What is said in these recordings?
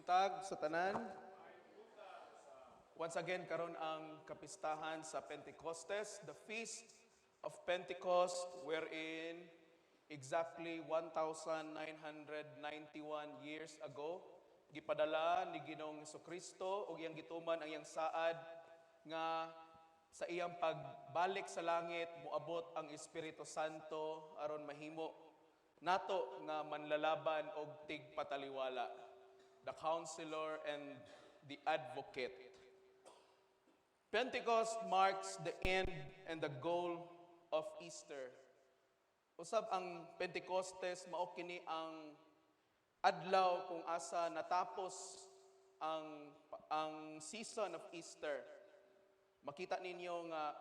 Buntag sa tanan. Once again, karon ang kapistahan sa Pentecostes, the Feast of Pentecost, wherein exactly 1,991 years ago, gipadala ni Ginoong Kristo ug iyang gituman ang iyang saad nga sa iyang pagbalik sa langit moabot ang Espiritu Santo aron mahimo nato nga manlalaban og tigpataliwala, the Counselor and the Advocate. Pentecost marks the end and the goal of Easter. Usab ang Pentecostes, mao kini ang adlaw kung asa natapos ang season of Easter. Makita ninyo nga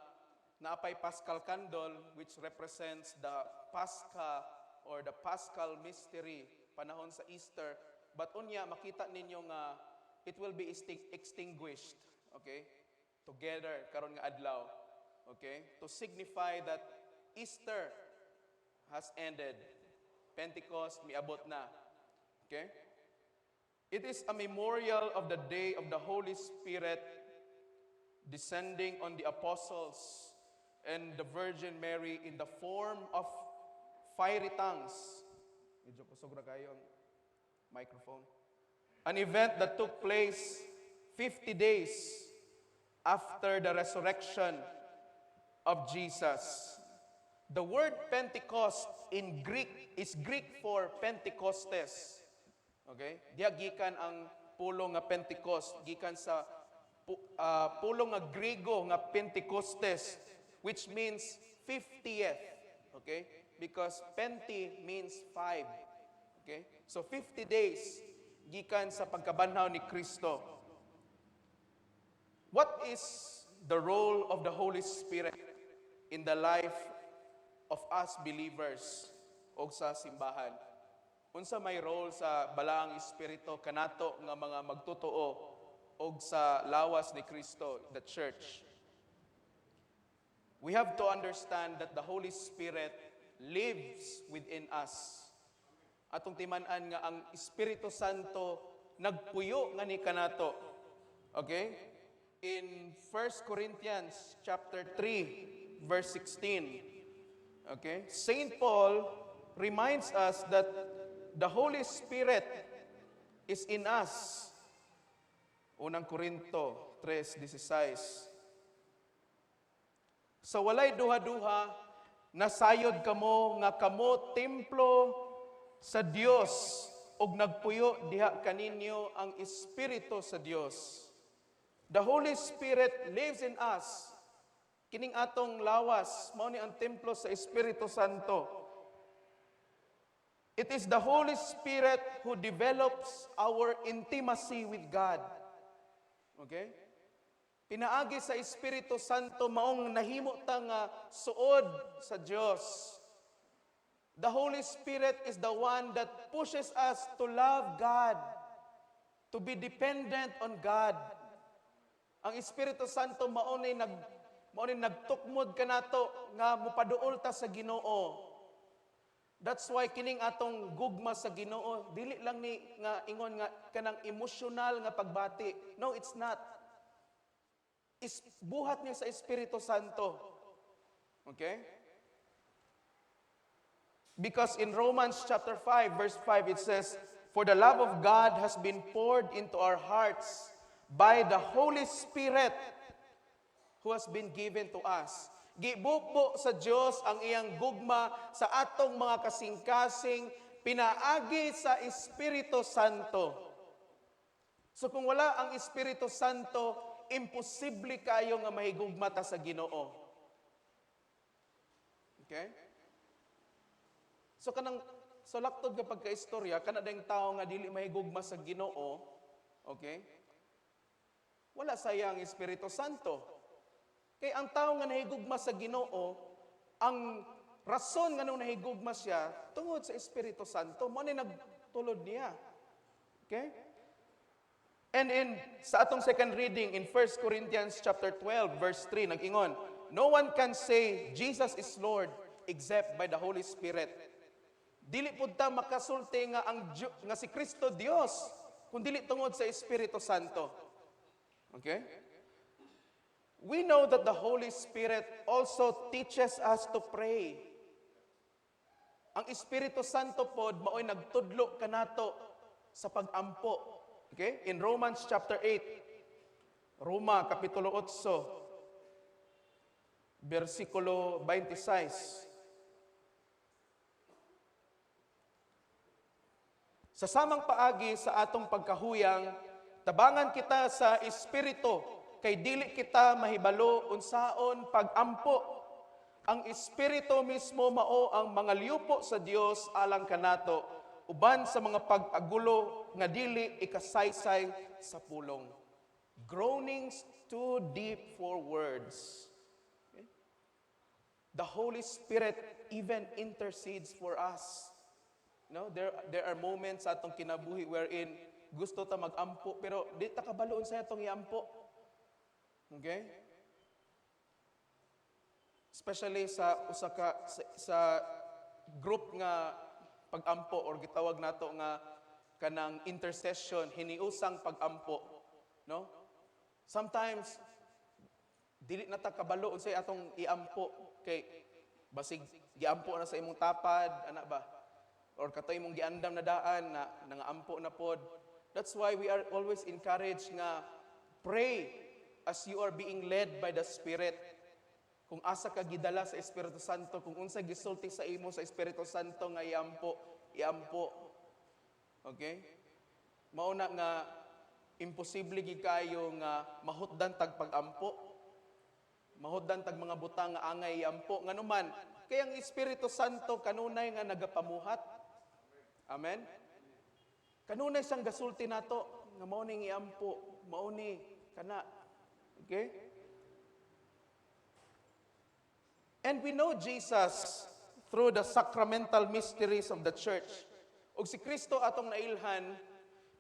naapay Paschal candle, which represents the Pascha or the Paschal mystery panahon sa Easter. But unya makita ninyo nga it will be extinguished, okay? Together karon nga adlaw. Okay? To signify that Easter has ended. Pentecost miabot na. Okay? It is a memorial of the day of the Holy Spirit descending on the apostles and the Virgin Mary in the form of fiery tongues. Medyo kusog ra kayo ang microphone. An event that took place 50 days after the resurrection of Jesus. The word "Pentecost" in Greek is Greek for Pentecostes. Okay? Diha gikan ang pulong nga Pentecost, gikan sa pulong nga Griego nga Pentecostes, which means 50th. Okay? Because pente means five. Okay? So 50 days gikan sa pagkabanhaw ni Kristo. What is the role of the Holy Spirit in the life of us believers o sa simbahan? Unsa may role sa Balaang Espiritu kanato nga mga magtotoo og sa lawas ni Kristo, the church? We have to understand that the Holy Spirit lives within us. Atong timan-an nga ang Espiritu Santo nagpuyo ngani kanato. Okay? In 1 Corinthians chapter 3 verse 16. Okay? Saint Paul reminds us that the Holy Spirit is in us. Unang Korinto 3:16. Sa walay duha-duha, nasayod kamo nga kamo templo sa Dios ug nagpuyo diha kaninyo ang Espiritu sa Dios. The Holy Spirit lives in us. Kining atong lawas, mao ni ang templo sa Espiritu Santo. It is the Holy Spirit who develops our intimacy with God. Okay? Pinaagi sa Espiritu Santo maong nahimo ta nga suod sa Dios. The Holy Spirit is the one that pushes us to love God, to be dependent on God. Ang Espiritu Santo mao ni nagtukmod kanato nga mupaduol ta sa Ginoo. That's why kining atong gugma sa Ginoo dili lang ni nga ingon nga kanang emosyonal nga pagbati. No, it's not. Is buhat niya sa Espiritu Santo. Okay? Because in Romans chapter 5 verse 5 it says, "For the love of God has been poured into our hearts by the Holy Spirit who has been given to us." Gibubo sa Dios ang iyang gugma sa atong mga kasing-kasing pinaagi sa Espiritu Santo. So kung wala ang Espiritu Santo, imposible kayo nga mahigugma ta sa Ginoo. Okay? So kanang sa laktod nga pagkaistorya, kana dayong tao nga dili mahigugma sa Ginoo, okay? Wala saya ang Espiritu Santo. Kay ang tao nga nahigugma sa Ginoo, ang rason nga nung nahigugma siya tungod sa Espiritu Santo, mao ni nagtulod niya. Okay? And in sa atong second reading in 1 Corinthians chapter 12 verse 3, nag-ingon, "No one can say Jesus is Lord except by the Holy Spirit." Dili pud ta makasulti nga nga si Kristo Dios kung Kung dili tungod sa Espiritu Santo. Okay? We know that the Holy Spirit also teaches us to pray. Ang Espiritu Santo pod mao'y nagtudlo kanato sa pagampo. Okay? In Romans chapter 8, Roma kapitulo 8, versikulo 26. Sa samang paagi sa atong pagkahuyang, tabangan kita sa Espiritu kay dili kita mahibalo unsaon pagampo. Ang Espiritu mismo mao ang mangaliwpo sa Dios alang kanato uban sa mga pag-agulo nga dili ikasaysay sa pulong. Groanings too deep for words. Okay? The Holy Spirit even intercedes for us. No, there are moments sa atong kinabuhi wherein gusto ta magampo pero di ta kabalo unsa atong iampo. Okay? Especially sa usa ka sa group nga pagampo or gitawag nato nga kanang intercession, hiniusang pagampo, no? Sometimes dili na ta kabalo unsay atong iampo kay basig giampo na sa imong tapad, ana ba? Or katoy imong giandam na daan na nangaampo na pod. That's why we are always encouraged nga pray as you are being led by the Spirit. Kung asa ka gidala sa Espiritu Santo, kung unsa gisulti sa imo sa Espiritu Santo nga iampo, iampo. Okay? Mao na nga imposible gid kayo nga mahutdan tag pagampo. Mahutdan tag mga butang nga angay iampo. Nganuman, kay ang Espiritu Santo kanunay nga nagapamuhat. Amen? Kanunay siyang gasulti nato nga mao ning iampo, mao ni kana. Okay? And we know Jesus through the sacramental mysteries of the church. Ug si Kristo atong nailhan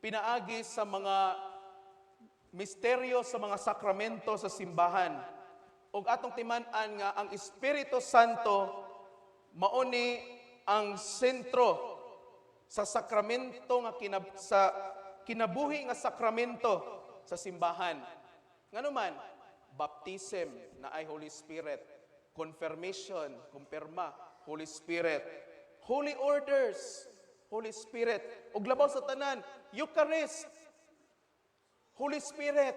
pinaagi sa mga misteryo sa mga sakramento sa simbahan. Ug atong timan-an nga ang Espiritu Santo mao ni ang sentro sa sakramento nga sa kinabuhi nga sakramento sa simbahan. Nganuman, baptism na ay Holy Spirit, confirmation, kumpirma, Holy Spirit, holy orders, Holy Spirit, ug labaw sa tanan, Eucharist, Holy Spirit.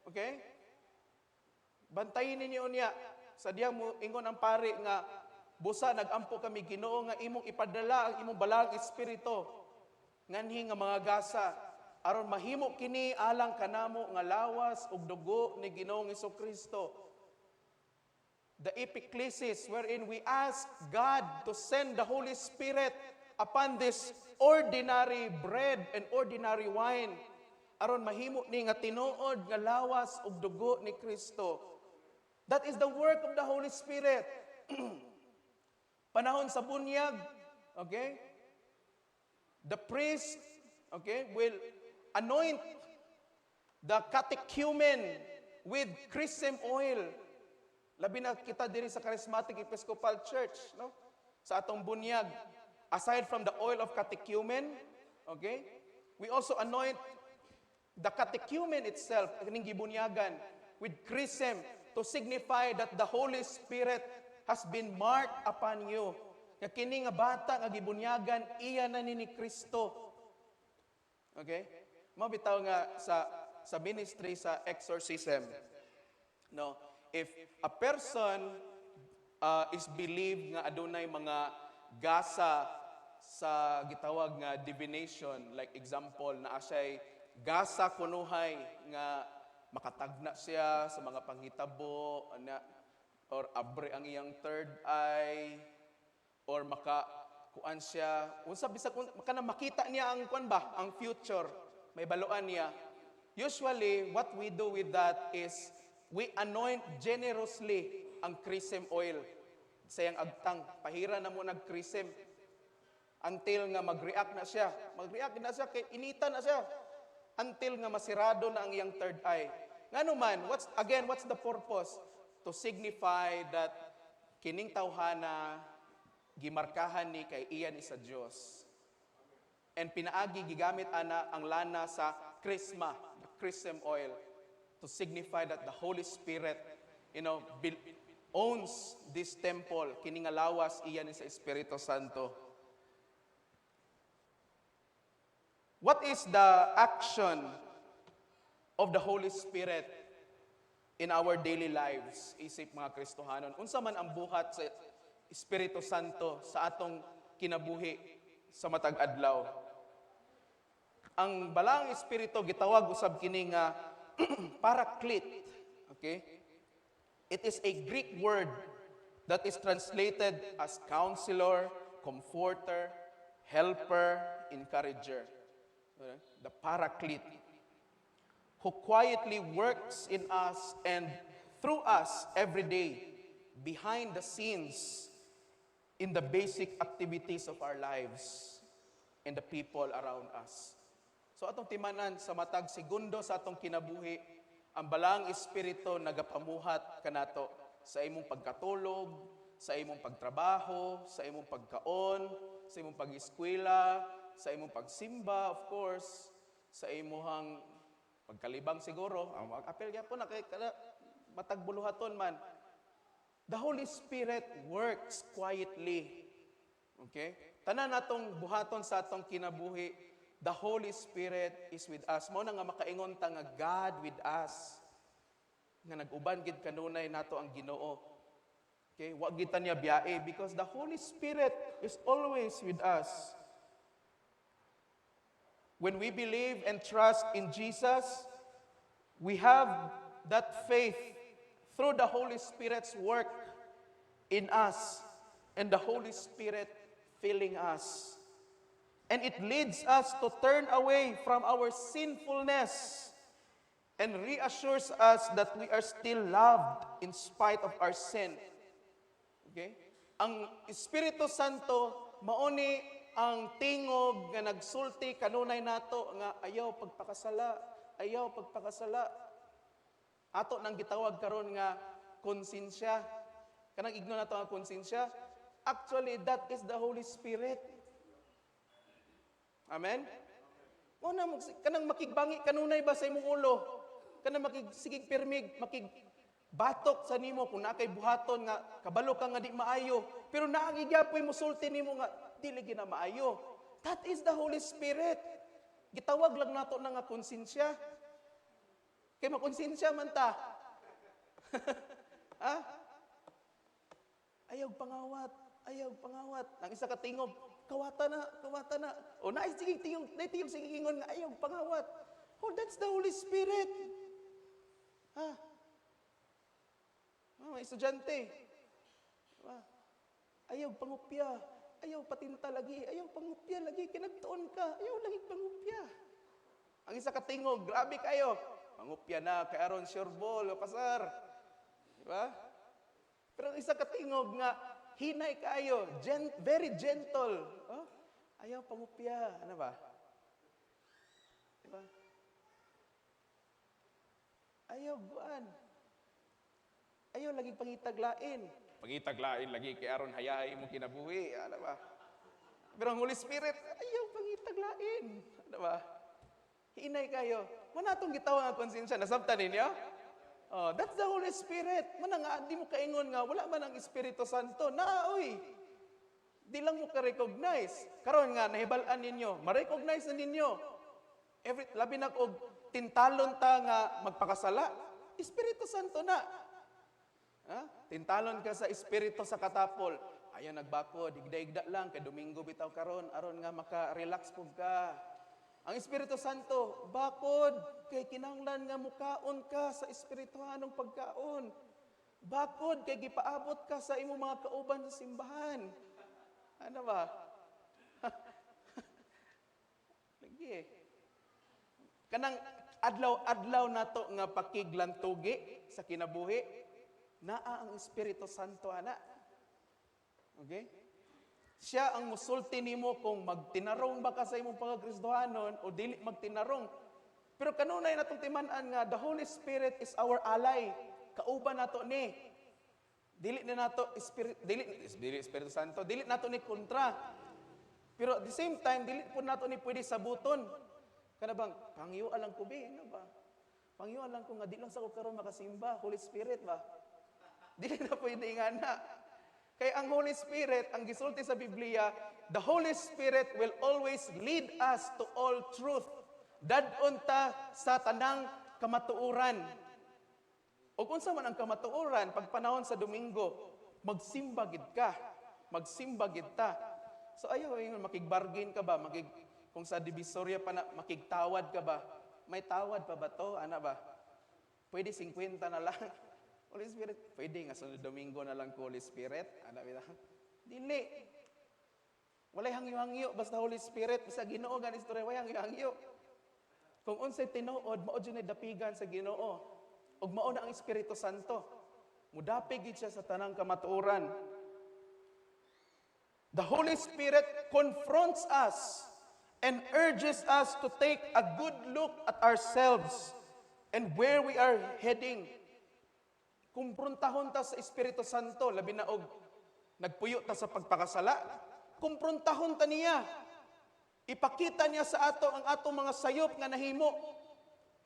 Okay? Bantayin ninyo niya. Sa diya mo ingon ang pari nga busa nagampo kami, Ginoo, nga imong ipadala ang imong balaang espiritu nganhi nga mga gasa aron mahimo kini alang kanamo nga lawas ug dugo ni Ginoong Kristo. The epiclesis, wherein we ask God to send the Holy Spirit upon this ordinary bread and ordinary wine aron mahimo ni nga tinuod nga lawas ug dugo ni Kristo. That is the work of the Holy Spirit. Panahon sa bunyag, okay? The priest, okay, will anoint the catechumen with chrism oil. Labi na kita diri sa Charismatic Episcopal Church, no? Sa atong bunyag, aside from the oil of catechumen, okay? We also anoint the catechumen itself, kining gibunyagan, with chrism to signify that the Holy Spirit has been marked upon you. Nga kini nga bata nga gibunyagan, iya na ni Kristo. Okay? Mao bitaw nga sa ministry sa exorcism. No, if a person is believed nga adunay mga gasa sa gitawag nga divination, like example, naa siya'y gasa kunuhay nga makatagna siya sa mga panghitabo ana, or abre ang iyang third eye, or maka kuan siya unsa bisag kana makita niya ang kuan ba, ang future, may baluan niya. Usually, what we do with that is we anoint generously ang chrism oil sa iyang agtang. Pahira na mo nag chrism until nga mag-react na siya. Mag-react na siya kay inita na siya until nga masirado na ang iyang third eye. Ngano man, what's the purpose? To signify that kining tawhana gimarkahan ni kay iya ni sa Dios. And pinaagi gigamit ana ang lana sa chrisma, the chrism oil, to signify that the Holy Spirit owns this temple. Kini nga lawas iya ni sa Espiritu Santo. What is the action of the Holy Spirit in our daily lives? Isip mga Kristohanon. Unsa man ang buhat sa Espiritu Santo sa atong kinabuhi sa matag adlaw? Ang Balaang Espiritu, gitawag usab kini nga Paraclete. Okay? It is a Greek word that is translated as counselor, comforter, helper, encourager. The Paraclete who quietly works in us and through us every day, behind the scenes, in the basic activities of our lives and the people around us. So atong timanan, sa matag segundo sa atong kinabuhi, ang Balaang Espiritu nagapamuhat kanato sa imong pagkatulog, sa imong pagtrabaho, sa imong pagkaon, sa imong pag-eskwela, sa imong pagsimba, of course, sa imong pagkalibang siguro, ang apel gyapon na kay kada matag buluhaton man. The Holy Spirit works quietly. Okay? Tanan natong buhaton sa atong kinabuhi, the Holy Spirit is with us. Mao na nga makaingon ta nga God with us. Nga nag-uban gid kanunay nato ang Ginoo. Okay? Wa gid ta niya biyae because the Holy Spirit is always with us. When we believe and trust in Jesus, we have that faith through the Holy Spirit's work in us and the Holy Spirit filling us. And it leads us to turn away from our sinfulness and reassures us that we are still loved in spite of our sin. Okay? Ang Espiritu Santo mao ni ang tingog nga nagsulti kanunay nato nga ayaw pagpakasala, ayaw pagpakasala. Ato nang gitawag karon nga konsensya. Kanang igno nato ang konsensya. Actually, that is the Holy Spirit. Amen? Mao na kanang makigbangi kanunay ba sa imong ulo? Kanang makigsigig pirmig, makig batok sa nimo kung naa kay buhaton nga kabalo ka nga di maayo, pero naa gyapoy musulti nimo nga dili gina maayo. That is the Holy Spirit. Gitawag lang nato na nga konsensya. Kay makonsensya man ta. Ha? Ayaw pangawat, ayaw pangawat. Ang isa ka tingog, kawata na, kawata na. O naay sige tingog, naay tingog sige ingon nga ayaw pangawat. Oh, that's the Holy Spirit. Ha? Ah, mga estudyante. Diba? Ayaw pangupya. Ayaw patinta lagi. Ayaw pangupya lagi. Kinagtuon ka. Ayaw lagi pangupya. Ang isa ka tingog, grabe kayo. Pangupya na, kay aron sure ball, pasar. Diba? Pero ang isa ka tingog nga, hinay kayo, very gentle. Oh? Ayaw pangupya. Ano ba? Diba? Ayaw buan. Ayaw lagi pangitaglain. Pangitaglain lagi kay aron hayahay imong kinabuhi. Ano ba? Pero ang Holy Spirit, ayaw pangitaglain. Ano ba? Hinay kayo. Mao na atong gitawag nga konsensya. Nasabtan ninyo? Oh, that's the Holy Spirit. Mao na nga, di mo kaingon nga, wala man ang Espiritu Santo. Naa, oy. Di lang mo ka-recognize. Karon nga, nahibal-an ninyo. Ma-recognize na ninyo. Labi na og tintalon ta nga magpakasala, Espiritu Santo na. Ha? Tintalon ka sa Espiritu sa katapol. Ayaw nagbakod, higda-higda lang, kay Domingo bitaw karon, aron nga maka-relax pud ka. Ang Espiritu Santo, bakod, kay kinahanglan nga mukaon ka sa espirituhanong pagkaon. Bakod, kay gipaabot ka sa imong mga kauban sa simbahan. Ano ba? Lagi. Kanang adlaw-adlaw nato nga pakiglantugi sa kinabuhi, naa ang Espiritu Santo ana. Okay? Siya ang musulti nimo kung magtinarong ba ka sa imong pagkakristohanon o dili magtinarong. Pero kanunay natong timan-an nga the Holy Spirit is our ally. Kauban nato ni. Dili na nato spirit, dili dili Espiritu Santo, dili nato ni kontra. Pero at the same time, dili po nato ni pwede sabuton. Kana bang, pangyo lang ko bi, ano ba? Pangyo lang ko nga di lang sa ko karon makasimba, Holy Spirit ba? Dili na pwede nga na. Kay ang Holy Spirit, ang gisulti sa Biblia, the Holy Spirit will always lead us to all truth. Dad-on ta sa tanang kamatuoran. O unsa man ang kamatuoran, pag panahon sa Domingo, magsimba gid ka. Magsimba gid ta. So ayaw ingon makig-bargain ka ba, kung sa Divisoria pa na makigtawad ka ba? May tawad pa ba to? Ana ba? Pwede 50 na lang. Holy Spirit, pwede nga sa Domingo na lang ko, Holy Spirit. Ana ba? Dili. Walay hangyo-hangyo basta Holy Spirit, basta Ginoo gani istorya, walay hangyo-hangyo. Kung unsay tinuod, mao jud dapigan sa Ginoo. Ug mao na ang Espiritu Santo. Mudapig gid siya sa tanang kamatuoran. The Holy Spirit confronts us and urges us to take a good look at ourselves and where we are heading. Kumpruntahon ta sa Espiritu Santo, labi na og nagpuyo ta sa pagpakasala, kumpruntahon ta niya. Ipakita niya sa ato ang atong mga sayop nga nahimo.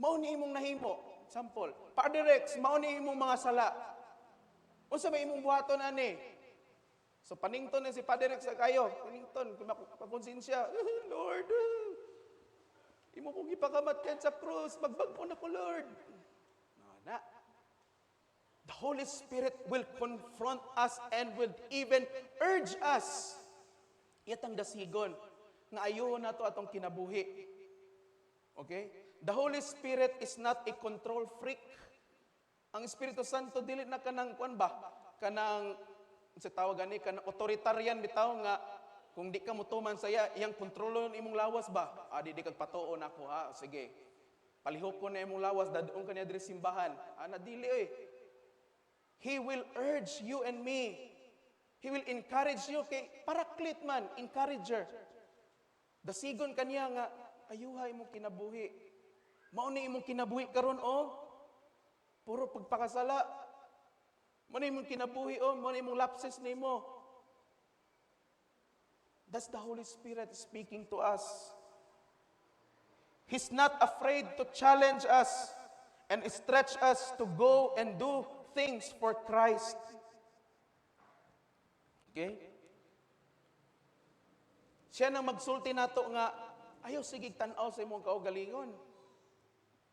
Mao ni imong nahimo. Example, Padre Rex, mao ni imong mga sala. Unsa may imong buhaton ani? So panington na si Padre Rex sa kayo, panington, pakonsensya. Lord, imo kong ipakamatyan sa krus, magbag-o na ko, Lord. No, na. The Holy Spirit will confront us and will even urge us. Iyatang dasigon nga ayuhon nato atong kinabuhi. Okay? The Holy Spirit is not a control freak. Ang Espiritu Santo dili na kanang kuan ba? Kanang sa tawag gani, kanang authoritarian bitaw nga kung di ka motuman sa iya, iyang kontrolon imong lawas ba? Ah, di kag patuon ako ha. Sige. Palihukon na imong lawas, dadon ka niya diri simbahan. Ah, na dili oy. He will urge you and me. He will encourage you kay Paraclete man, encourager. Dasigon kaniya nga ayuha imong kinabuhi. Mao ni imong kinabuhi karon oh. Puro pagpakasala. Mao ni imong kinabuhi oh, mao ni imong lapses nimo. That's the Holy Spirit speaking to us. He's not afraid to challenge us and stretch us to go and do things for Christ. Okay? Siya nang magsulti nato nga ayaw sige tan-aw sa imong kaugalingon.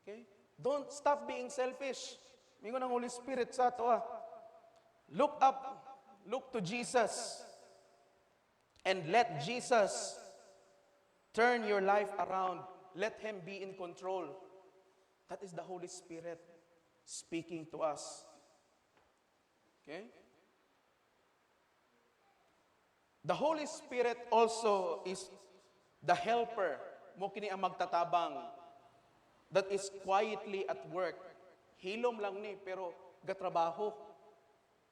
Okay? Don't stop being selfish. Mingon ang Holy Spirit sa ato ah. Look up, look to Jesus. And let Jesus turn your life around. Let Him be in control. That is the Holy Spirit speaking to us. Okay? The Holy Spirit also is the helper. Mao kini ang magtatabang that is quietly at work. Hilom lang ni pero gatrabaho.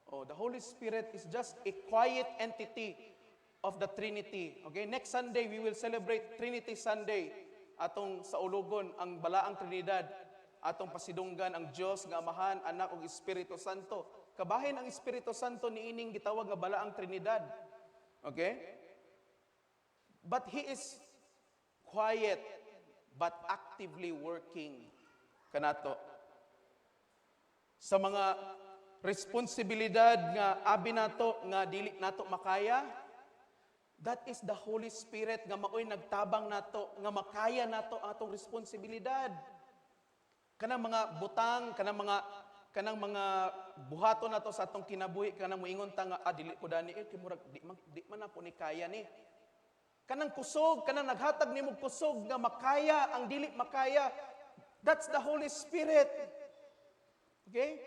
Oh, the Holy Spirit is just a quiet entity of the Trinity. Okay, next Sunday we will celebrate Trinity Sunday. Atong saulugon ang Balaang Trinidad. Atong pasidunggan ang Dios nga Amahan, Anak ug Espiritu Santo. Kabahin ang Espiritu Santo niining gitawag nga Balaang Trinidad. Okay? But He is quiet but actively working kanato. Sa mga responsibilidad nga abi nato nga dili nato makaya, that is the Holy Spirit nga maoy nagtabang nato nga makaya nato ang atong responsibilidad. Kanang mga butang, kanang mga buhaton nato sa atong kinabuhi, kanang moingon ta nga, "Ah, dili ko dani eh, kay murag di man ako ni kaya ni." Kanang kusog, kanang naghatag nimo kusog nga makaya ang dili makaya. That's the Holy Spirit. Okay?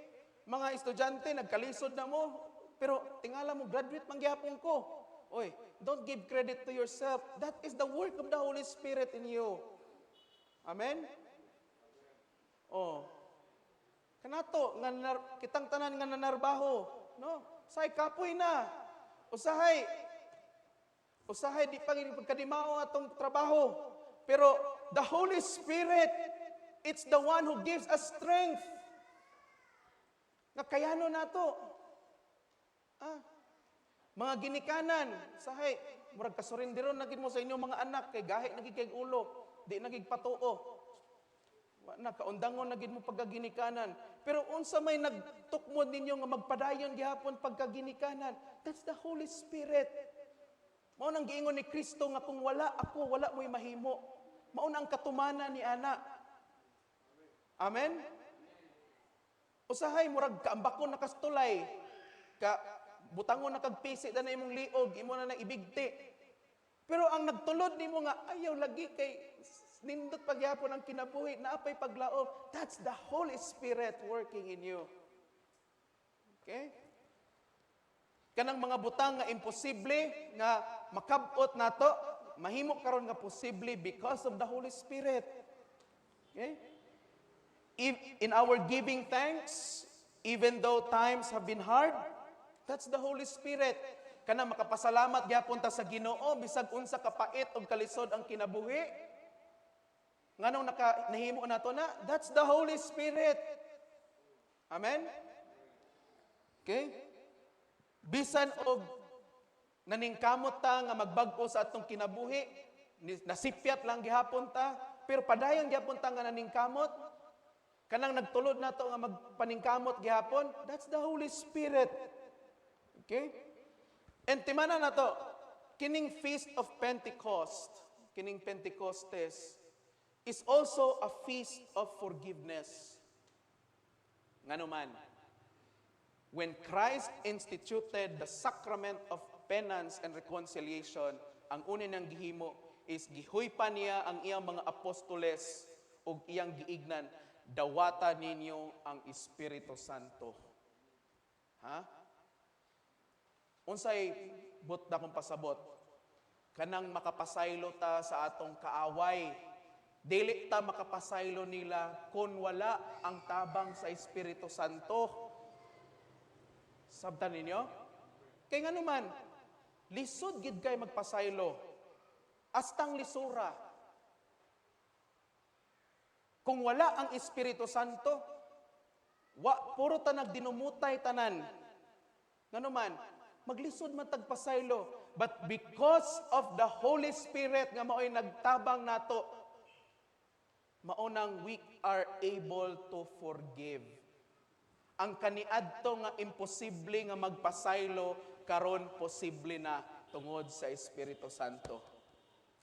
Mga estudyante, nagkalisod na mo, pero tingala mo, graduate man gyapon ko. Oy, don't give credit to yourself. That is the work of the Holy Spirit in you. Amen? Oh. Kanato nga kitang tanan nga nanarbaho, no? Say kapoy na. Usahay usahay di pa gid pagkadimao atong trabaho. Pero the Holy Spirit, it's the one who gives us strength. Nga kayano nato. Ah, mga ginikanan, sahay, Murag kasurinderon na gid mo sa inyong mga anak kay gahi na gid kay ulo, di na gid patuo. Wa na kaundangon na gid mo pagkaginikanan. Pero unsa may nagtukmod ninyo nga magpadayon gihapon pagkaginikanan? That's the Holy Spirit. Mao nang giingon ni Kristo nga kung wala ako, wala mo'y mahimo. Mao na ang katumanan ni ana. Amen? Usahay murag kaambakon na kas tulay. Ka butangon na kag pisi na imong liog, imo na na ibigti. Pero ang nagtulod nimo nga ayaw lagi kay nindot pagyapon ang kinabuhi, naapay paglaom. That's the Holy Spirit working in you. Okay? Kanang mga butang nga imposible nga makabot nato, mahimo karon nga posible because of the Holy Spirit. Okay? If in our giving thanks, even though times have been hard, that's the Holy Spirit. Kana makapasalamat gyapon ta sa Ginoo bisag unsa kapait og kalisod ang kinabuhi. Nganong naka nahimo nato na? That's the Holy Spirit. Amen? Okay? Bisan og naningkamot ta nga magbag-o sa atong kinabuhi, nasipyat lang gihapon ta, pero padayon gihapon ta nga naningkamot, kanang nagtulod nato nga magpaningkamot gihapon, that's the Holy Spirit. Okay? And timana nato, kining Feast of Pentecost, kining Pentecostes, is also a feast of forgiveness. Ngano man, when Christ instituted the sacrament of penance and reconciliation, ang una niyang gihimo is gihuypa niya ang iyang mga apostoles ug iyang giignan, "Dawata ninyo ang Espiritu Santo." Ha? Unsay buot nakong pasabot? Kanang makapasaylo ta sa atong kaaway. Dili ta makapasaylo nila kung wala ang tabang sa Espiritu Santo. Sabtan ninyo? Kay ngano man, lisod gid kay magpasaylo. Astang lisura. Kung wala ang Espiritu Santo, wa puro ta nagdinumutay tanan. Ngano man, maglisod man tagpasaylo. But because of the Holy Spirit nga mao'y nagtabang nato, mao nang we are able to forgive. Ang kaniadto nga imposible nga magpasaylo, karon posible na tungod sa Espiritu Santo.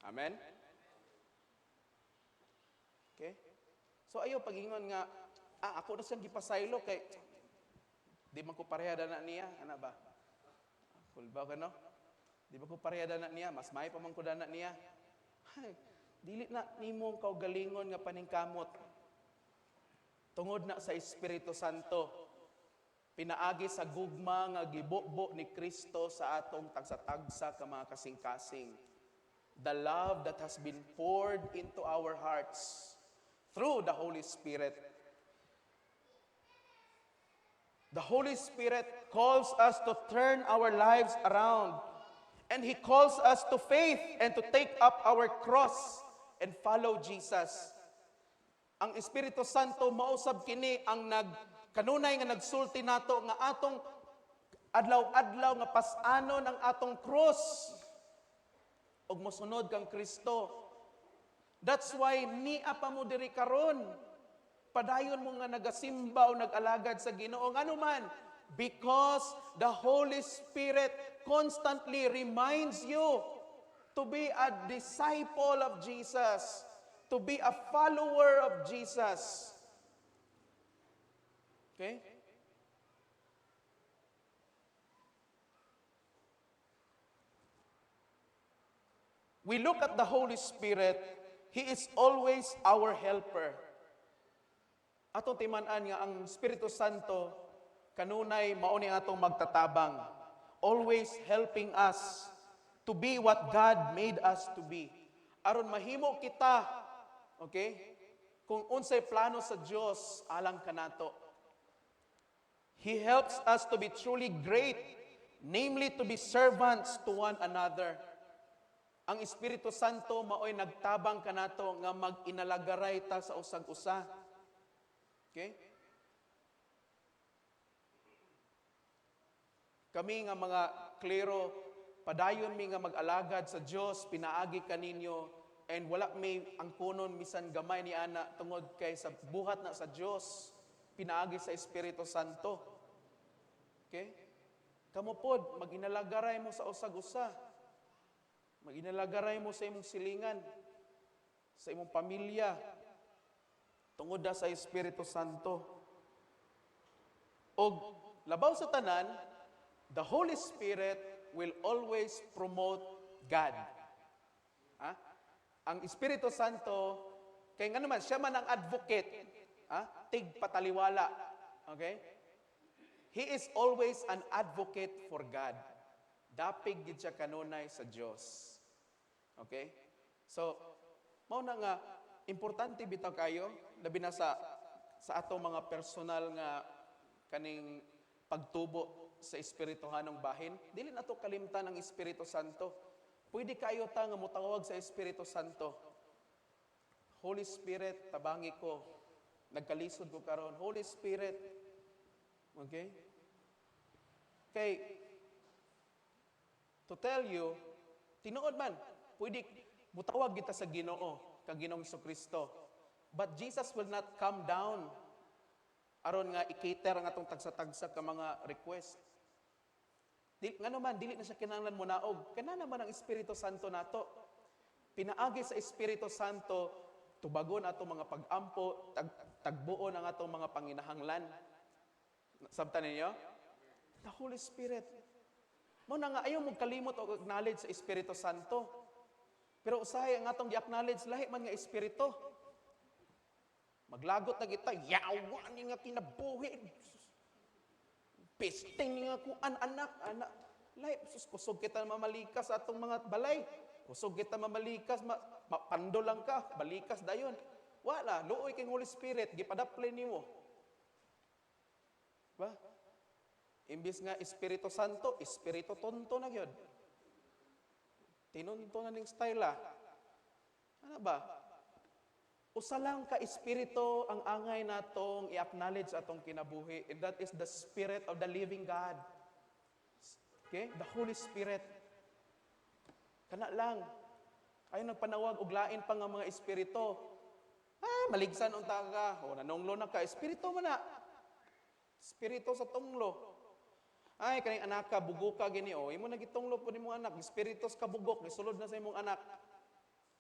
Amen? Okay? So ayo pagingon nga, "Ah, ako na siyang gipasaylo kay di man ko pareha na niya," ana ba? Kulba ka, no? "Di ba ko pareha na niya, mas may pa man ko dana niya." Hay, dili na nimo kaugalingon nga paningkamot. Tungod na sa Espiritu Santo, pinaagi sa gugma nga gibubo ni Kristo sa atong tagsa-tagsa ka mga kasing-kasing. The love that has been poured into our hearts through the Holy Spirit. The Holy Spirit calls us to turn our lives around. And He calls us to faith and to take up our cross and follow Jesus. Ang Espiritu Santo mausab kini ang nag kanunay nga nagsulti nato nga atong adlaw-adlaw nga pas-anon ang atong cross ug mosunod kang Kristo. That's why nia pa mo diri karon. Padayon mo nga nagasimba o nag-alagad sa Ginoo. Ngano man, because the Holy Spirit constantly reminds you to be a disciple of Jesus, to be a follower of Jesus. Okay? We look at the Holy Spirit, He is always our helper. Atong timan-an nga ang Espiritu Santo kanunay mao ni atong magtatabang, always helping us to be what God made us to be. Aron mahimo kita, okay? Kung unsay plano sa Dios alang kanato. He helps us to be truly great, namely to be servants to one another. Ang Espiritu Santo maoy nagtabang kanato nga mag-inalagaray ta sa usag-usa. Okay? Kami nga mga klero, Padayon mi nga mag-alagad sa Dios pinaagi kaninyo and wala may angkonon misan gamay ni ana tungod kay sa buhat na sa Dios pinaagi sa Espiritu Santo. Okay? Kamo pod, maginalagaray mo sa usag-usa. Maginalagaray mo sa imong silingan, sa imong pamilya, tungod na sa Espiritu Santo. Og labaw sa tanan, the Holy Spirit will always promote God. Ha? Ang Espiritu Santo, kay nga naman, siya man ang advocate, ha? Tigpataliwala. Okay? He is always an advocate for God. Dapig gid siya kanunay sa Dios. Okay? So, mao na nga importante bitaw kayo, labi na sa atong mga personal nga kaning pagtubo sa espirituhanong bahin, dili na to kalimtan ang Espiritu Santo. Pwede kayo ta nga motawag sa Espiritu Santo. "Holy Spirit, tabangi ko. Nagkalisod ko karon. Holy Spirit." Okay? Kay to tell you, tinuod man, pwede mutawag kita sa Ginoo, kang Ginoong Kristo. But Jesus will not come down aron nga i-cater ang atong tagsa-tagsa ka mga request. Di, ngano man, dili na siya kinahanglan monaog. Kana naman ang Espiritu Santo nato. Pinaagi sa Espiritu Santo, tubagon atong mga pag-ampo, tagbuon ang atong mga panginahanglan. Sabtan ninyo? The Holy Spirit. Mao na nga ayaw mo kalimot og acknowledge sa Espiritu Santo. Pero usahay ang atong gi-acknowledge, lahi man nga espiritu. Maglagot na kita, "Yawa ni nga kinabuhi. Pisting ni nga kuan anak, anak." Lahi, sus, kusog kita mamalikas sa atong mga balay. Kusog kita mamalikas, mapando lang ka, balikas dayon. Wala, luoy kay Holy Spirit, gipadapli nimo. Ba? Imbis nga Espiritu Santo, Espiritu Tonto na gyud. Tinunto na ning style ah. Ano ba? Usa lang ka espiritu ang angay natong i-acknowledge atong kinabuhi, and that is the Spirit of the living God. Okay? The Holy Spirit. Kana lang. Ay nagpanawag og lain pa nga mga espiritu. Ah, maligsan unta ka. O nanunglo na ka, espiritu man na. Espiritu sa tunglo. Ay, kaning anak ka, bugok ka gini o. Imo na gitunglo po nimong anak, espiritu sa kabugok, gisulod na sa imong anak.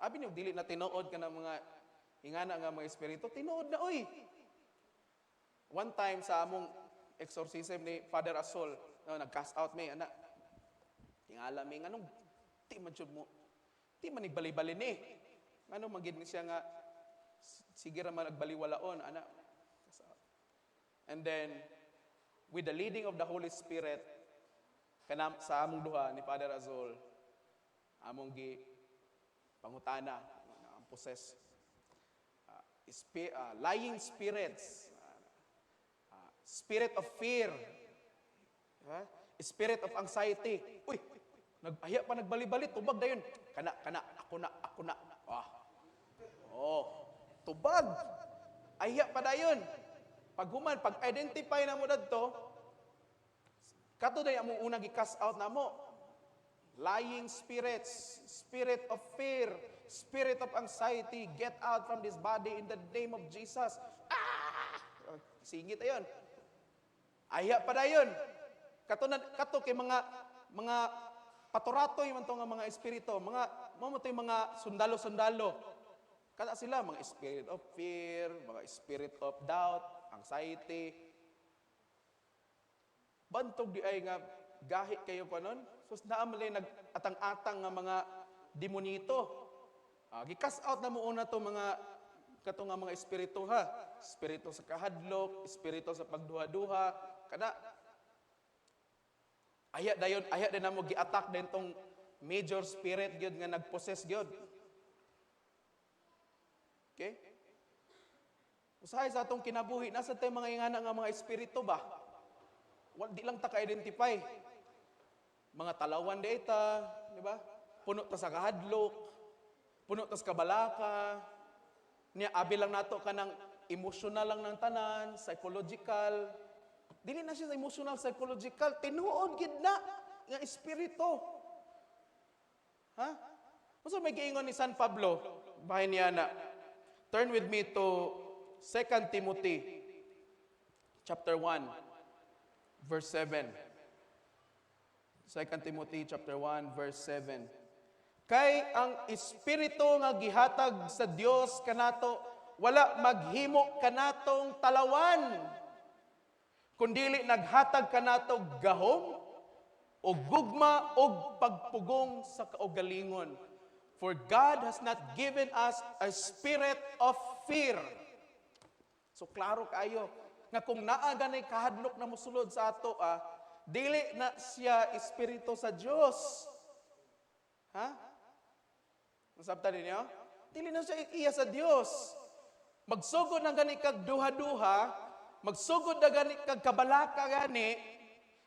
Abi niyo dili na tinuod ka ng mga ingana nga mga espiritu, tinuod na oy. One time sa among exorcism ni Father Asol, no, nag-cast out may anak. Tingala mi nganong di man jud mo di man nagbali-bali ni. Ngano man gid ni siya nga sige ra man nagbaliwalaon ana. Cast out. And then with the leading of the Holy Spirit, kanam sa among duha ni Father Azul, among gi pangutana ang possess lying spirits, spirit of fear, ha? Spirit of anxiety. Uy, nag-aya pa nagbali-bali, tubag dayon. Kana, kana, ako na, ako na. Ah. Oh, tubag. Ayha pa dayon. Pag human, pag identify na mo dadto, kato day among unang gi-cast out na mo. Lying spirits, spirit of fear, spirit of anxiety, get out from this body in the name of Jesus. Ah! Singit ayon. Ayha pa dayon. Kato na kato kay mga paturatoy man to nga mga espiritu, mga mao mo to yung mga sundalo-sundalo. Kada sila mga spirit of fear, mga spirit of doubt, anxiety. Bantog di ay nga gahi kayo pa nun. Sus, naa man lay nag-atang-atang nga mga demonito. Ah, gi-cast out na mo una to mga kato nga mga espiritu ha. Espiritu sa kahadlok, espiritu sa pagduha-duha, kada aya dayon, aya din namo gi-attack din tong major spirit gyud nga nagpossess gyud. Okay? Usahay sa atong kinabuhi, nasa tayo mga ingana nga mga espiritu ba? Wal, di lang ta ka-identify. Mga talawan data, di ba? Puno ta sa kahadlok, puno ta sa kabalaka. Niya abi lang nato kanang emotional lang ng tanan, psychological. Dili na siya sa emotional, psychological, tinuod gid na nga espiritu. Ha? Unsa may giingon ni San Pablo? Bahin niya na. Turn with me to 2 Timothy chapter 1 verse 7. 2 Timothy chapter 1 verse 7. Kay ang espiritu nga gihatag sa Dios kanato wala maghimo kanatong talawan, kundili naghatag kanato gahom o gugma og pagpugong sa kaugalingon. For God has not given us a spirit of fear. So klaro kaayo nga kung naa ganay kahadlok na mosulod sa ato ah, dili na siya espiritu sa Dios. Ha? Nasabtan ninyo? Dili na siya iya sa Dios. Magsugod na gani kag duha-duha, magsugod na gani kag kabalaka gani,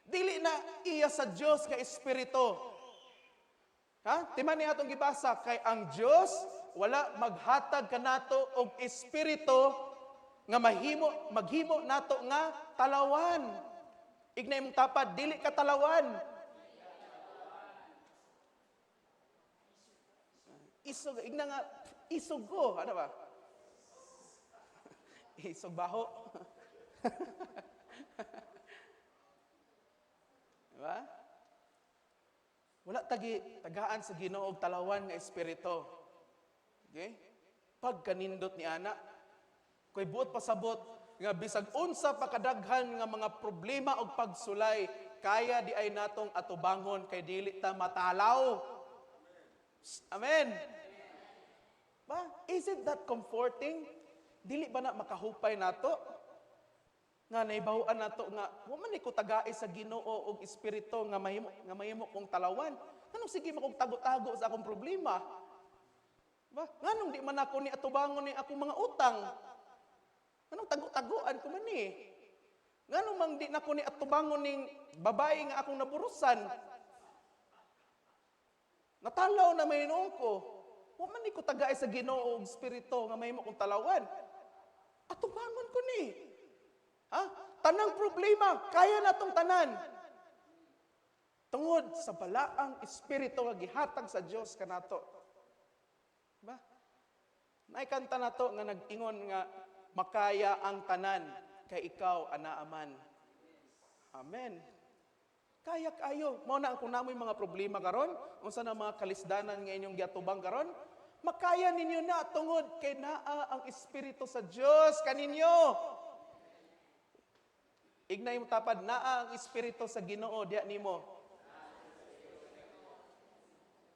dili na iya sa Dios nga espiritu. Ha? Timan ni atong gibasa, kay ang Dios wala maghatag kanato og espiritu nga mahimo maghimo nato nga talawan. Ignay imong tapad, dili ka talawan. Isog, igna nga, isog ko. Ano ba? Isog baho. Diba? Wala tagi tagaan sa Ginoo og talawan nga espiritu. Okay? Pagkanindot ni ana, koy buot pasabot nga bisag unsa pa kadaghan nga mga problema og pagsulay, kaya di ay natong atubangon kay dili ta matalaw. Amen. Ba? Isn't that comforting? Dili ba na makahupay nato? Nga naibaw-an nato nga wa man ni ko tagae sa Ginoo og espiritu nga mahimo kong talawan. Nganong sige man kong tago-tago sa akong problema? Ba? Nganong di man ako ni atubangon ni akong mga utang? Nganong tago-tagoan ko man ni? Nganong mang di nako ni atubangon ning babae nga akong naburusan? Natalaw na may noon ko. Wa man ni ko tagae sa Ginoo og espiritu nga mahimo kong talawan. Atubangon ko ni. Ha? Tanang problema, kaya natong tanan. Tungod sa balaang espiritu nga gihatag sa Dios kanato. Ba? Naikanta nato nga nag-ingon nga makaya ang tanan kay ikaw anaaman. Amen. Kaya kayo. Mao na ang kung namoy mga problema karon, unsa na mga kalisdanan nga inyong giatubang karon, makaya ninyo na tungod kay naa ang espiritu sa Dios kaninyo. Ignay mo tapad, naa ang espiritu sa Ginoo diya nimo.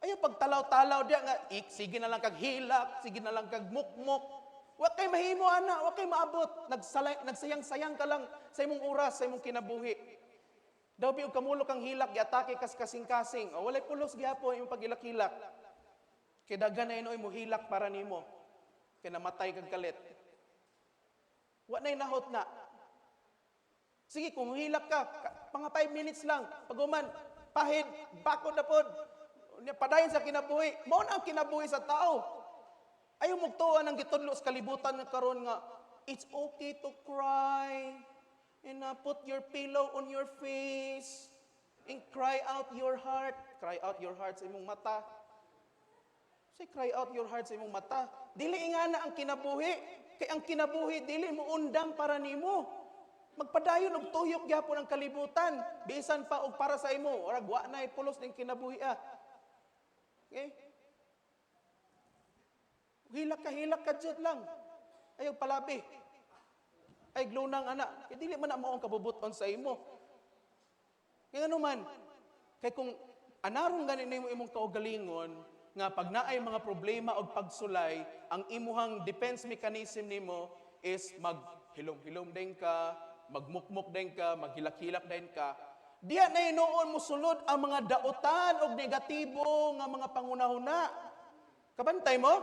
Ayaw pagtalaw-talaw diya nga ik, sige na lang kag hilak, sige na lang kag mukmok. Wa kay mahimo ana, wa kay maabot. Nagsalay, nagsayang-sayang ka lang sa imong oras, sa imong kinabuhi. Daw bi og kamulo kang hilak, giatake kas kasing-kasing. O walay pulos gihapon imong pagilak-hilak. Kay daghan na inoy mo hilak para nimo. Kay namatay kag kalit. Wa nay nahot na. Sige, kung hilak ka, mga 5 minutes lang. Pag human, pahid, bakod na pod. Padayon sa kinabuhi. Mao na ang kinabuhi sa tao. Ayaw mugtuan ang gitudlo sa kalibutan nga karon nga it's okay to cry and put your pillow on your face and cry out your heart. Cry out your heart sa imong mata. Say, cry out your heart sa imong mata. Dili nga na ang kinabuhi. Kay ang kinabuhi, dili mo undang para nimo. Magpadayon og tuyok gyapon ang kalibutan. Bisan pa og para sa imo, orag wa nay pulos ning kinabuhi ah. Okay? Hilak ka jud lang. Ayaw palabi. Ay glunang ana, kay dili man na mao ang kabubuton sa imo. Kay ano man, kay kung anarong gani nimo imong kaugalingon nga pag naay mga problema og pagsulay, ang imuhang defense mechanism nimo is maghilom-hilom din ka, magmukmuk din ka, maghilak-hilak din ka. Diya na hinuon mo sulod ang mga dautan og negatibo nga mga pangunahuna. Kabantay mo?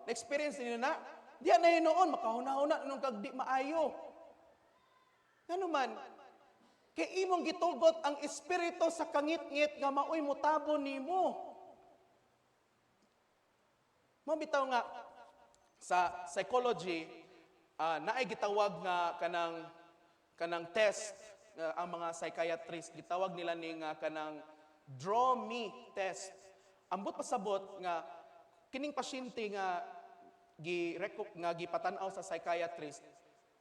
Na-experience ninyo na? Diya na hinuon, makahuna-huna nung kag di maayo. Ngano man, kay imong gitugot ang espiritu sa kangitngit nga maoy mutabo nimo. Mao bitaw nga sa psychology, naay gitawag nga kanang test ang mga psychiatrist gitawag nila ni nga kanang draw me test. Ambot pasabot nga kining pasyente nga gi nga gipatan-aw sa psychiatrist,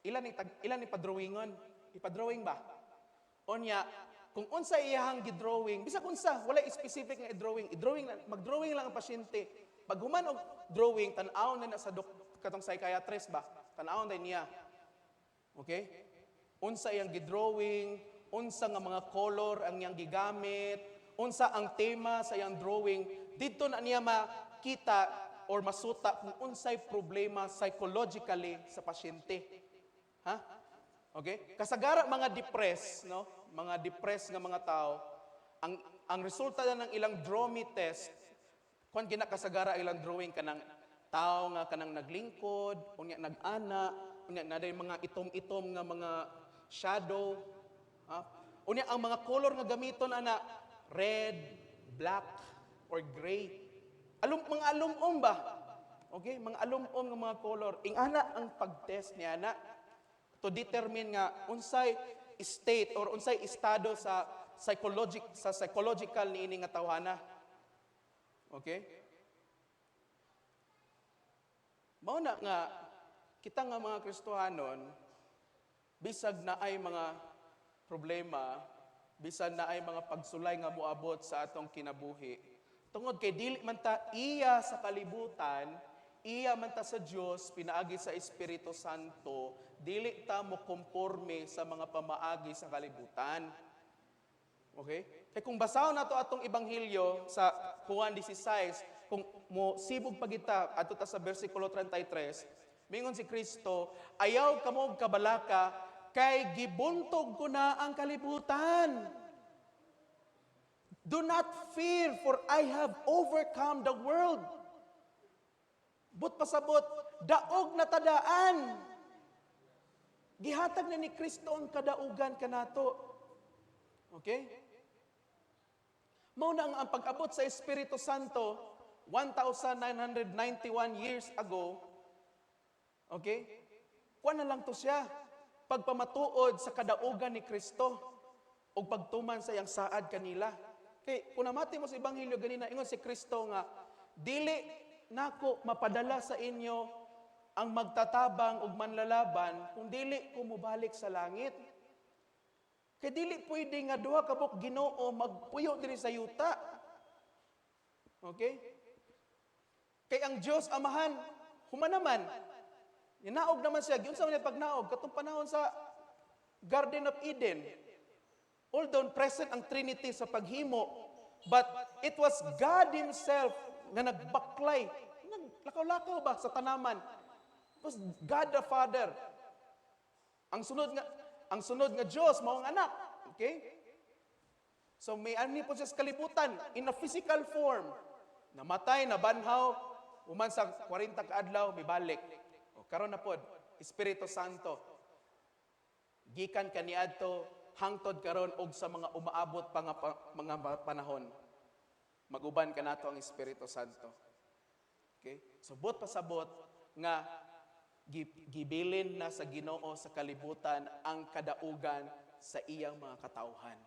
ilan ni padrawingon, ipadrawing ba? Unya, kung unsa iyahang gidrawing, bisag unsa, wala specific nga i-drawing, i-drawing lang, mag-drawing lang ang pasyente. Pag human og drawing, tan-aw na na sa katong psychiatrist ba? Tan-aw na niya. Okay? Unsa iyang gidrawing, unsa nga mga color ang iyang gigamit, unsa ang tema sa iyang drawing, didto na niya makita or masuta kung unsay problema psychologically sa pasyente. Ha? Okay? Kasagara mga depressed, no? Mga depressed nga mga tao, ang resulta na ng ilang draw me test, kung ginakasagara ilang drawing, kanang tao nga kanang naglingkod, unya nag-ana, unya na mga itom-itom nga mga shadow. Ha? Unya ang mga color nga gamiton ana, red, black, or gray. Alum mga alumom ba? Okay, mga alumom nga mga color. Ingana ang pag-test niya na to determine nga unsay state or unsay estado sa psychological niini nga tawhana. Okay? Mao na nga kita nga mga Kristohanon, bisag na ay mga problema, bisan na ay mga pagsulay nga moabot sa atong kinabuhi, tungod kay dili man ta iya sa kalibutan, iya man ta sa Dios pinaagi sa Espiritu Santo, dili ta mo komporme sa mga pamaagi sa kalibutan. Okay? Kay kung basahon nato atong ebanghelyo sa Juan 16, kung mo sibog pagita adto ta sa bersikulo 33, mingon si Kristo, "Ayaw kamo kabalaka kay gibuntog ko na ang kalibutan." "Do not fear, for I have overcome the world." But pasabot, daog na tadaan. Gihatag na ni Kristo ang kadaugan kanato. Okay? Mao na ang pag-abot sa Espiritu Santo 1,991 years ago, okay? Kuan na lang to siya. Pagpamatuod sa kadaugan ni Kristo o pagtuman sa iyang saad kanila. Kay kung namati mo sa ebanghelyo ganina, ingon si Kristo nga dili nako mapadala sa inyo ang magtatabang ug manlalaban kung dili ko mobalik sa langit. Kay dili pwede nga duha ka buok Ginoo magpuyo diri sa yuta. Okay? Kay ang Dios Amahan, human naman. Ninaog naman siya. Giunsa man niya pagnaog katong panahon sa Garden of Eden. Although present ang Trinity sa paghimo, but it was God Himself nga nagbaklay, naglakaw-lakaw ba sa tanaman. It was God the Father. Ang sunod nga Dios mao ang anak. Okay? So may ani po siya sa kalibutan in a physical form. Namatay, nabanhaw, human sa 40 ka adlaw mibalik. O karon na pod, Espiritu Santo. Gikan kaniadto hangtod karon og sa mga umaabot pa nga mga panahon. Maguban kanato ang Espiritu Santo. Okay? So buot pasabot nga gibilin na sa Ginoo sa kalibutan ang kadaugan sa iyang mga katawhan.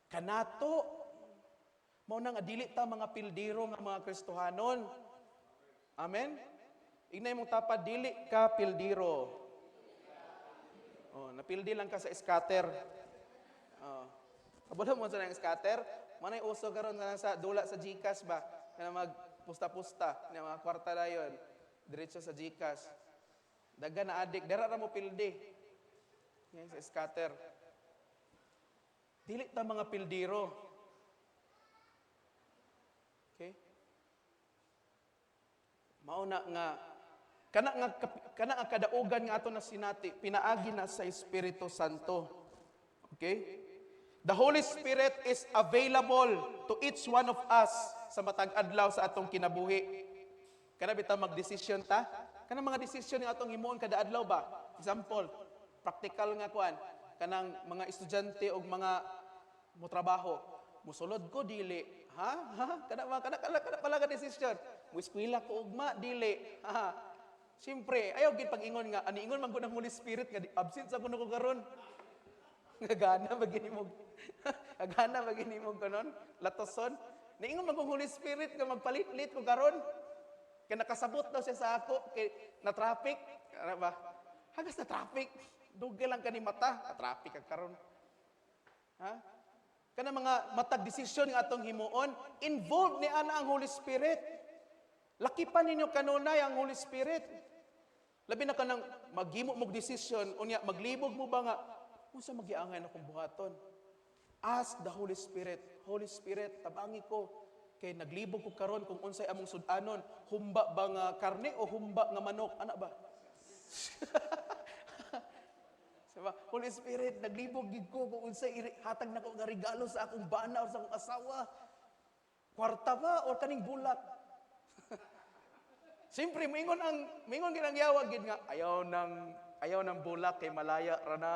Kanato mao na nga dili ta mga pildiro nga mga Kristohanon. Amen? Ignay mong tapad, dili ka pildiro. Oh, napildi lang ka sa scatter. Oh. Kabalo mo sa nang scatter? Manay uso karon na sa dula sa GCash ba? Kana magpusta-pusta, na mga kwarta dayon. Diretso sa GCash. Daga na adik, dira ra mo pildi. Yan sa scatter. Dili ta mga pildiro. Okay? Mao na nga kana nga kadaugan nga ato na sinati pinaagi na sa Espiritu Santo. Okay? The Holy Spirit is available to each one of us sa matag adlaw sa atong kinabuhi. Kana bitaw magdesisyon ta? Kana mga desisyon nga atong himuon kada adlaw ba? Example, practical nga kuan, kanang mga estudyante og mga motrabaho. Musulod ko, dili. Ha? Ha? Kana mga kana pala ka desisyon. Mo eskwela ko ugma, dili. Ha? Siyempre, ayaw gid pag-ingon nga ani ingon man gud ang Holy Spirit nga absent sa kuno ko karon. Nga gana ba gini mo? Nga gana ba gini mo kanon? Latoson. Niingon man kong Holy Spirit nga magpalit-lit ko karon. Kay nakasabot daw siya sa ako kay na traffic. Ano ba? Hagas na traffic. Dugay lang kani mata, na traffic ka karon. Ha? Kana mga matag desisyon nga atong himuon, involved ni ana ang Holy Spirit. Lakipan ninyo kanunay ang Holy Spirit. Labi na kanang maghimo mog desisyon, unya maglibog mo ba nga unsa magiangay na akong buhaton? Ask the Holy Spirit. "Holy Spirit, tabangi ko kay naglibog ko karon kung unsay among sud-anon, humba ba nga karne o humba nga manok?" Ana ba? Diba? "Holy Spirit, naglibog gid ko kung unsay hatag nako nga regalo sa akong bana or sa akong asawa. Kwarta ba or kaning bulak?" Siyempre, moingon gid ang yawa gid nga ayaw ng bulak kay malaya ra na.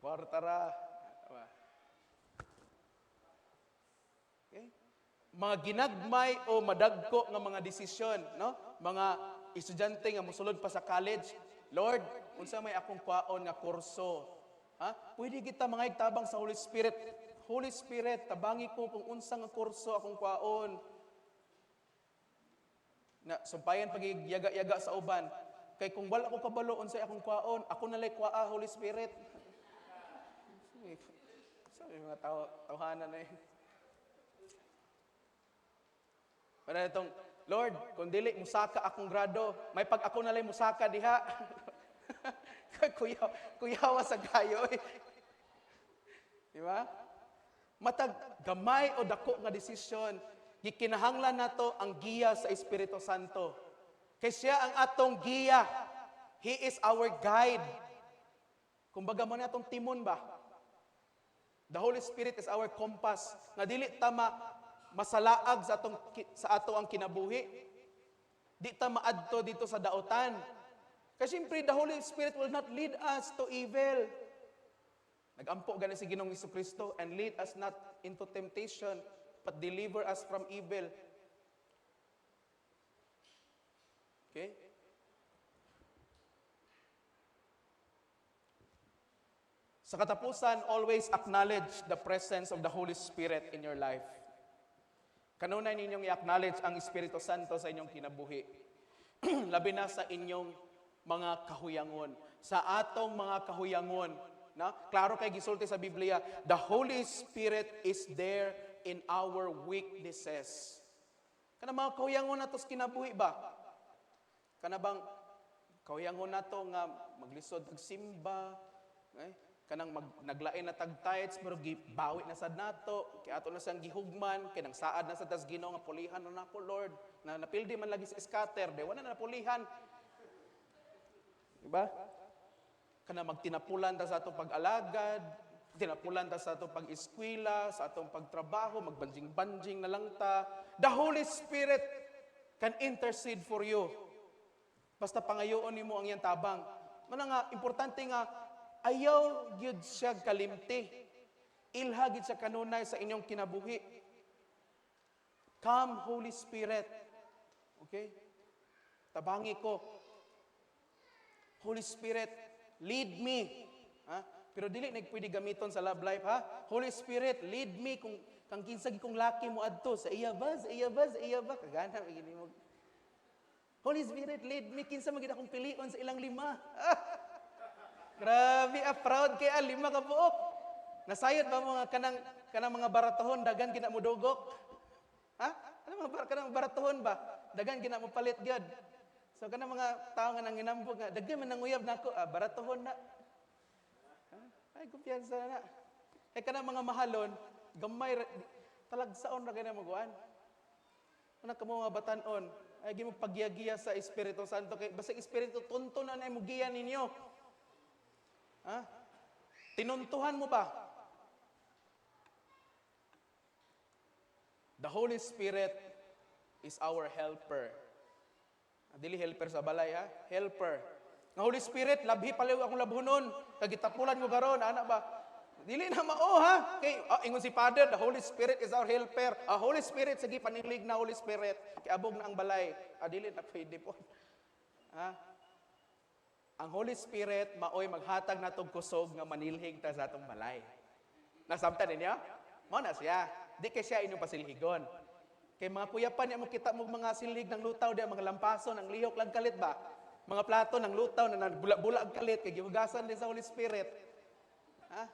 Kwarta ra. Diba? Okay? Mga ginagmay o madagko nga mga desisyon, no? Mga estudyante nga mosulod pa sa college, "Lord, unsa may akong kwaon nga kurso?" Ha? Pwede kita mga tabang sa Holy Spirit. "Holy Spirit, tabangi ko kung unsa nga kurso akong kwaon." Na sumpayan pagyaga-yaga sa uban. "Kay kung wala ko kabalo unsay akong kwaon, ako na lay kwaa, Holy Spirit." Sabi mga tao, tawhanan na eh. Para itong, "Lord, kung dili musaka akong grado, may pag ako na lay musaka diha." Kuya, kuyawa sa kayo eh. Di ba? Matag gamay o dako nga desisyon, gikinahanglan nato ang giya sa Espiritu Santo. Kay siya ang atong giya. He is our guide. Kumbaga mo na atong timon ba? The Holy Spirit is our compass. Nga dili ta masalaag sa ato ang kinabuhi. Di ta maadto dito sa daotan. Kasi siyempre, the Holy Spirit will not lead us to evil. Nagampo gani si Ginoong Kristo, "And lead us not into temptation, but deliver us from evil." Okay? Sa katapusan, always acknowledge the presence of the Holy Spirit in your life. Kanunay ninyong i-acknowledge ang Espiritu Santo sa inyong kinabuhi. Labi na sa inyong mga kahuyangon. Sa atong mga kahuyangon. Na? Klaro kay gisulti sa Biblia, the Holy Spirit is there in our weaknesses. Kana mga kahuyangon nato sa kinabuhi ba? Kana bang kahuyangon nato nga maglisod og simba, eh? Kanang naglain na tag tithes pero gibawi na sad nato, kay ato na siyang gihugman, kay nang saad na sad tas Ginoo nga pulihan na nako, Lord, na napildi man lagi sa scatter, di wala na napulihan. Diba? Kana magtinapulan ta sa atong pag-alagad, tinapulan ta sa atong pag-eskwela, sa atong pagtrabaho, magbanjing-banjing na lang ta. The Holy Spirit can intercede for you. Basta pangayoon nimo ang iyang tabang. Mana nga, importante nga, ayaw gyud siya kalimti. Ilha gyud siya kanunay sa inyong kinabuhi. Come, Holy Spirit. Okay? Tabangi ko. Holy Spirit, lead me. Ha? Pero dili na pwede gamiton sa love life, ha? "Holy Spirit, lead me kung kang kinsa gi kong laki mo adto sa iya ba, sa iya ba, sa iya ba?" Kagana gini mo. "Holy Spirit, lead me kinsa man gid akong pilion sa ilang lima." Ah! Grabe, proud kay lima ka buok. Nasayod ba mga kanang mga baratohon dagan gina mo dugok? Ha? Ano mga kanang baratohon ba? Dagan gina mo palit gyud. So kanang mga tawo nga nanginambog nga daghan man nanguyab nako, baratohon na. Ha? Ay, kumpiyansa na. Kay kanang mga mahalon, gamay talagsaon ra kay na maguan. Ano kamo mga batan-on, ay gi mo paggiyagiya sa Espiritu Santo kay basta Espiritu tunto na mo giya ninyo. Ha? Tinuntuhan mo ba? The Holy Spirit is our helper. Dili helper sa balay, ha? Helper. Nga "Holy Spirit, labhi paliw akong labhunon. Kagitapulan ko karon," ana ba? Dili na mao, ha? Kay ingon si Father, "The Holy Spirit is our helper." "Holy Spirit, sige panilig na, Holy Spirit. Kay abog na ang balay." Dili na pwede po. Ha? Ang Holy Spirit maoy maghatag natong kusog nga manilhig ta sa atong balay. Nasabtan ninyo? Mao na siya. Di kay siya inyong pasilhigon. Kay mga kuyapan niya mo kita mo mga silhig ng lutaw di mga lampason ang lihok lang kalit ba? Mga plato ng lutaw na nagbula-bula ang kalit kay gihugasan din sa Holy Spirit. Ha?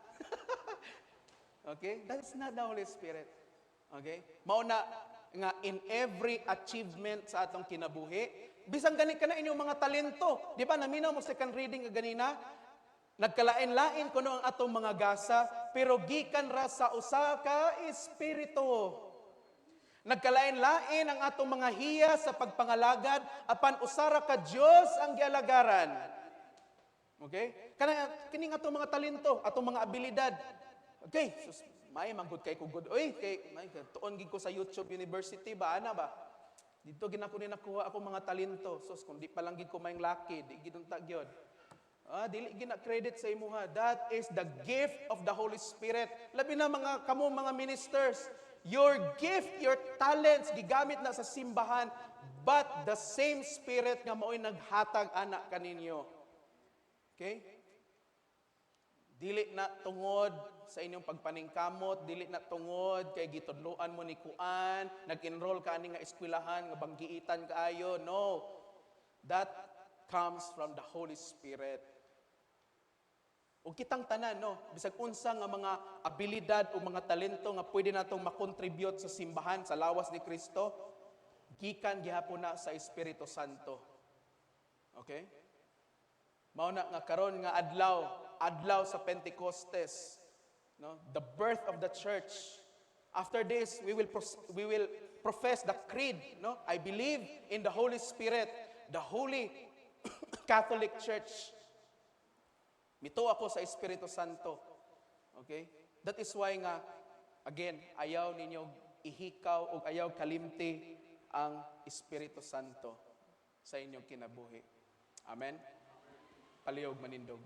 Okay? That is not the Holy Spirit. Okay? Mao na nga in every achievement sa atong kinabuhi, bisan gani kana inyong mga talento, di ba naminaw mo second reading ganina? Nagkalain-lain kuno ang atong mga gasa, pero gikan ra sa usa ka espiritu. Nagkalain-lain ang atong mga hiya sa pagpangalagad, apan usara ka Dios ang gialagaran. Okay? Kana kining atong mga talento, atong mga abilidad. Okay, sus, may manggod kay kugod. Oy, kay may tuon gid ko sa YouTube University ba, ana ba? Dito ginako ni nakuha ako mga talento. Sus, kung di pa lang gid ko maayong laki, di gid unta gyud. Ah, dili gina credit sa imuha. That is the gift of the Holy Spirit. Labi na mga kamo mga ministers, your gift, your talents gigamit na sa simbahan, but the same Spirit nga mao'y naghatag ana kaninyo. Okay? Dili na tungod sa inyong pagpaningkamot, dili na tungod kay gitudloan mo ni kuan, nag-enroll ka ani nga eskwelahan nga banggiitan kaayo. No. That comes from the Holy Spirit. Ug kitang tanan, no, bisag unsa nga mga abilidad o mga talento nga pwede natong makontribute sa simbahan, sa lawas ni Kristo, gikan gihapon na sa Espiritu Santo. Okay? Mao na nga karon nga adlaw, adlaw sa Pentecostes, no? The birth of the church. After this, we will profess the creed, no? I believe in the Holy Spirit, the Holy Catholic Church. Mituo ako sa Espiritu Santo. Okay? That is why nga, again, ayaw ninyo ihikaw o ayaw kalimti ang Espiritu Santo sa inyong kinabuhi. Amen? Palihog manindog.